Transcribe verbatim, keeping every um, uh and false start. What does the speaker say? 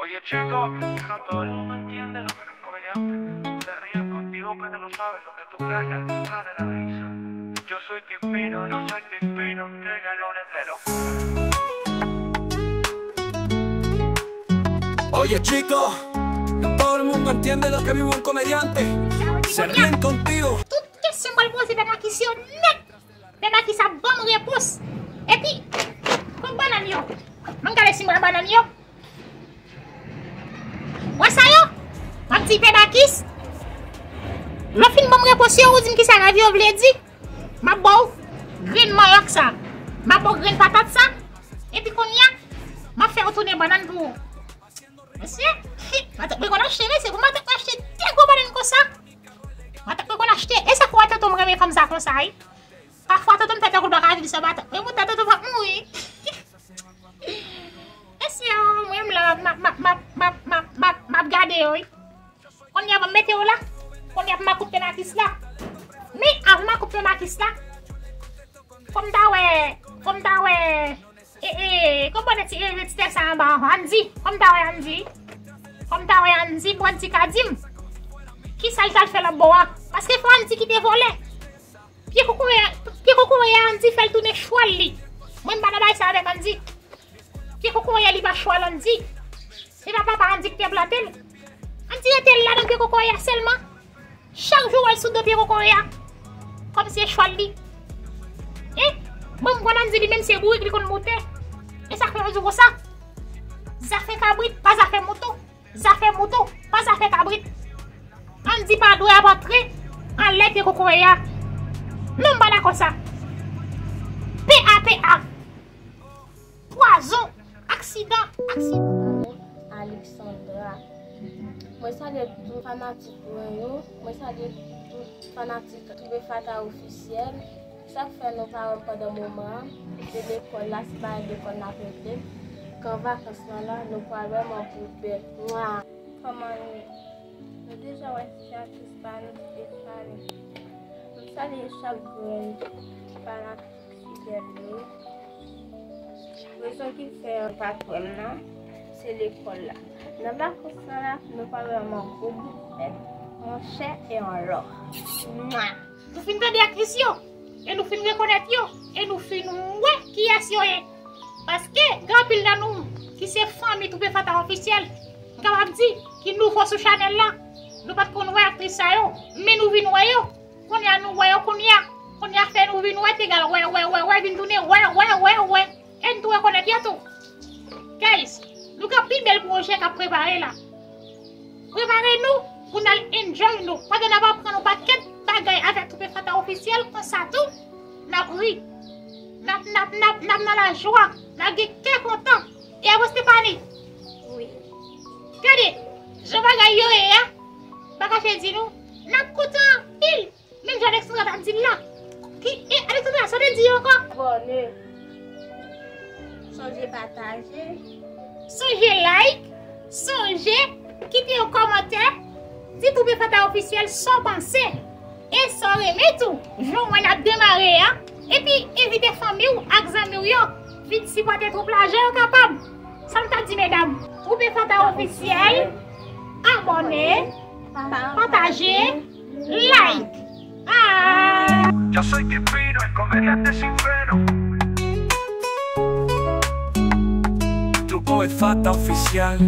Oye, chico, todo el mundo entiende lo que es un comediante. Se ríen contigo, pero no saben lo que tú callas detrás de la risa. Yo soy Pimpino, yo soy Pimpino, entrega el oro entero. Oye, chico, todo el mundo entiende lo que vive un comediante. Se ríen contigo. Tout kesyon mwen poze Pè Makis yo nèt. Pè Makis ap ban m repons. Epi, kot bannann yo? Ban m gade si m pran bannann yo. Wè sa yo? M ap di Pè Makis. Lè w fin ban m repons yo, ou di m kisa rèv yo vle di. M ap ba w grenn manyòk sa. M ap ba w grenn patat sa. Epi kounye a, m ap fè w tounen bannann pou ou. Mesye, matant mwen konn achte, mesye, pou matant mwen achte de gwo bannann konsa. Matant mwen konn achte, e sa k fè w wè tonton m renmen fanm sa konsa, wi. Pafwa tonton m fè tankou l pa ka viv san matant mwen, poutan tonton m ap mouri. Mesye, mwen menm la, m ap, m ap, m ap gade yo, wi. Kounye a, ban m mete yo la. Kounye a, pou m a kout Pè Makis la. Men, avan m a kout Pè Makis la, fò m ta wè, fò m ta wè, e, e, konprann ti, e, ti tèks sa anba, Andy. Fò m ta wè Andy. Fò m ta wè Andy, pou Andy ka di m kisa l t al fè lòt bò a. Paske fò Andy kite vòlè. Pye kokoye a, pye kokoye a Andy fè l tounen chwal li. Mwen m pa nan bagay sa avèk Andy. Pye kokoye a li pa chwal Andy. Se pa papa Andy ki te plante l. Andy rete l la nan pye kokoye a sèlman. Chak jou w wè l sou do pye kokoye a. Kòmsi e chwal li. E, bon, m konn Andy li menm se bourik li konn moute. E sa k fè yo di w konsa. Zafè kabrit, pa zafè mouton. Zafè mouton, pa zafè kabrit. Andy pa dwe ap antre anlè pye kokoye a. Non, m pa dakò sa. P A P A. Pwazon, aksidan, aksidan. Alexandra. Mwen salye tout fanatik mwen yo. Mwen salye tout fanatik Trouble Fata Officiel. Sa k fè nou pa wè m pandan moman an, se lekòl la, se bagay lekòl n ap regle. Kan vakans lan la, nou pral vrèman poupè. Mwa! Kòman nou ye? Nou deja wè sitiyasyon pa nou ki te fale. M salye chak grenn fanatik fidèl yo. Rezon ki fè yo pa t wè m nan, se lekòl la. Nan vakans lan la, nou pral vrèman gwo bout fèt, monchè e anlò. Mwa! Nou fin tande aktris yo, e nou fin rekonèt yo, e nou fin wè kiyès yo ye. Paske gen anpil nan nou ki se fanmi Trouble Fata Officiel, m kapab di, ki nouvo sou chanèl la. Nou pa t konn wè aktris sa yo, men nou vin wè yo. Kounye a nou wè yo kounye a. Kounye a fè nou vin wè, t egal wè, wè, wè, wè, vin tounen wè, wè, wè, wè. E n tou rekonèt yo tou. Guys, nou gen pi bèl pwojè k ap prepare la. Prepare nou pou n al enjoy nou. Pandan n ap aprann yon pakèt bagay avèk Trouble Fata Officiel, konsa tou, n ap ri. N ap, n ap, n ap, n ap nan lajwa. N ap gen kè kontan. E apre Stephanie? Wi. Gade, jan bagay yo ye a, m pa kache di nou, n ap kontan anpil. Menm jan Alexandra t ap di l la. Ki, e, Alexandra, sa w te di ankò? Abòne. Sonje pataje. Sonje like. Sonje kite yon kòmantè. Di Trouble Fata Officiel sa w panse. E sa w renmen tou. Jan w wè n ap demare a. Epi envite fanmi w ak zanmi w yo. Vin sipòte twoup la jan yo kapab. Sa m t ap di medam. Trouble Fata Officiel. Abòne. Pataje. Like. Ah! Yo soy Pimpino, el comediante sin freno. Trouble Fata Officiel.